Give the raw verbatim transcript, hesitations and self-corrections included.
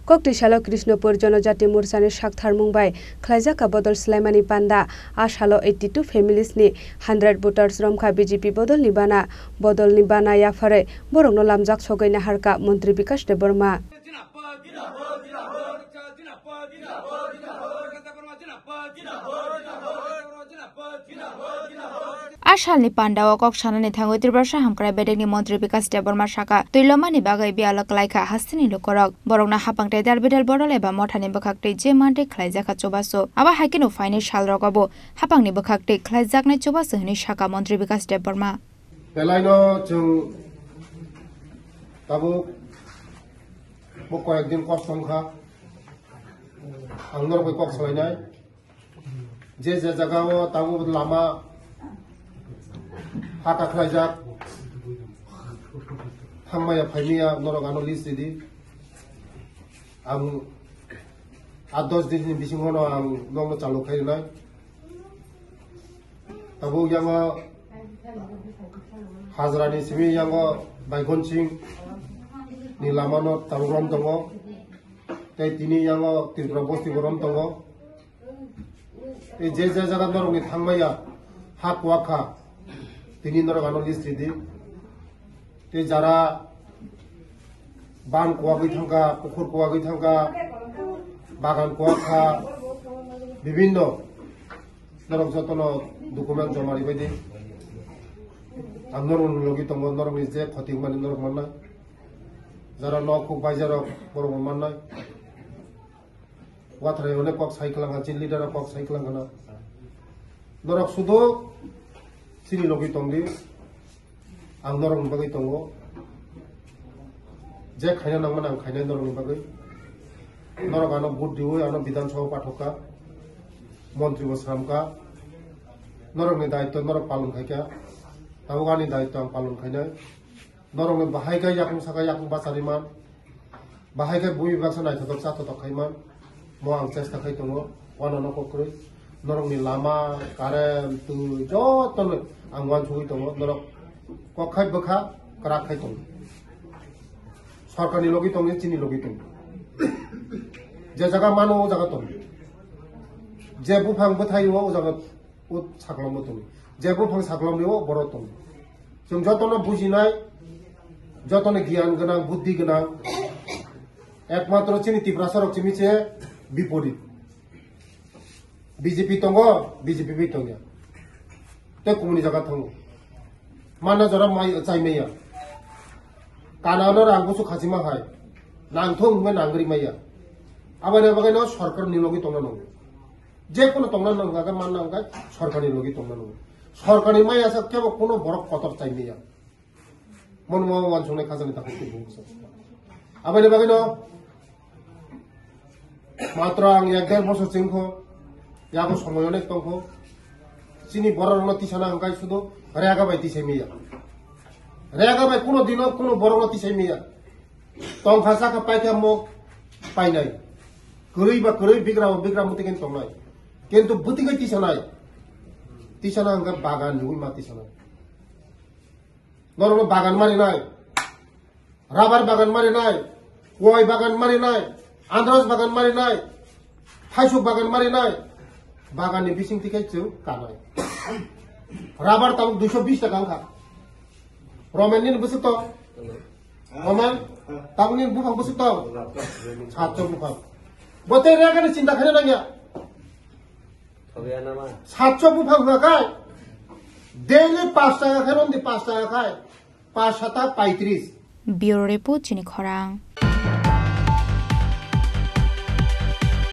Koktwi salo Krishnapur Jonojati Morchani saktharmung bai khlaijak kha bodol swlaimani panda. A salo eighty two families ni hundred voters romkha B J P bodolni bana. Bodolni bana yapharwi borokno lamjak sogwi naharkha Montri Bikash Debbarma. A salni pandao kok sanani thangwi Tiprasa hamkrai bedekni montri Bikash Debbarma sakha, twi lomani bagwi biyalo kwlaikha hasteni lukurok. Borokno hapang tei darbidal bodol eba mothani bwkhaktwi je mantwi khlaijakha chubachu. Abo hai kheno phainai salrogo bo hapangni bwkhaktwi khlaijaknai chubachu hwnwi sakha montri Bikash Debbarma. Belaino chwng tabuk bo koyekdin kosto wngkha. Ang norok bai kok salainai. Je je jagao tabuk lama haka khlaijak, thangmaya phaimaya norok ano list ridi. Ang aat dos din ni bisingo no ang nokno chalu khai rinai. Tabuk yango Hajrani simi yango Baikon Singh ni lama no tabuk rom tongo. Tei tini yango Tripura bosti bo rom tongo. Tei je je jaga norokni thangmaya ha kuwak kha, tini norok ano list ridi. Tei jara ban kuwagwi thangkha, pukhur kuwagwi thangkha, bagan kuwak kha, bibinno norok jotono document joma ribaidi. Ang norokni logi tongo, norokni je khoti wngmani norok mannai. Jara nok huk baijarok borok bo mannai. Watharai hwnwi kok sai kwlangkha, chini leader rok kok sai kwlangkha na. Norok sudu chini logi tongdi, ang norokni bagwi tongo. Je khaina nangmani ang khainai norokni bagwi. Norok ano vote riwi ano Bidhan Sabha pathokha, montri bo swnamkha. Norokni daitw norok palon khaikha, tabuk ani daitw ang palon khainai. Norokni bahai khe yakung saka yakung bachariman, bahai khe bui baksa naithotok chathotok khaiman, mo ang chesta khai tongo, uanano kokrwi. Norokni lama, current, twi, jotono ang uansugwi tongo, norok kok khai bwkha kwrak khai tongo. Sorkarni logi tongdi, chini logi tongdi. Je jaga mano, o jaga tongdi. Je buphang bwthai o, o jaga o saklomo tongdi. Je buphang saklomo o, borok tongdi. Chwng jotono bujinai, jotono giyan gwnang, buddhi gwnang. Ekmatro chini Tiprasa rok chimi se biporit. B J P tongo, B J P bai tongya. Tei kumuni jaga thango. Mana jora mai chai maya. Kana no rang busu khachima hai. Nang thung me nangri maya. Abani bagwi no sorkar ni logi tongna nango. Je kono tongna nango, aga manna nango, sorkar ni logi tongna nango. Sorkar ni maya sa kebo kono borok kotor chai maya. Mon mo wan sunai khajani takhuk twi bung bwsa. Abani bagwi no matro ang ek der bosor chwng kho, yago somoi onek tong kho. Chini borok rokno tisana hwnkhe sudo rega bai tisai maya. Rega bai kuno dino kuno borok no tisai maya. Tongkha sakha paikha mo painai. Kwrwi ba kwrwi, bigra ba bigra muti khe tongnai. Kintu bwtwi khe tisanai. Tisana hwnkhe bagan ni ui ma tisanai. Norokno bagan marinai, rabar bagan marinai, koi bagan marinai, andaras bagan marinai, thaisuk bagan marinai, bagan ni bising tikai chwng kanai. Rabar tabuk duiso bis taka wngkha. Roman nini bwswk tong? Roman, tabuk nini buphang bwswk tong? Satso buphang. Bo tei rega ni chinta khaina nangya. Satso buphang hwnkha khai, daily pash taka khai romdi, pash taka khai, pash sata paitris. Bureau Report, Chini Khorang.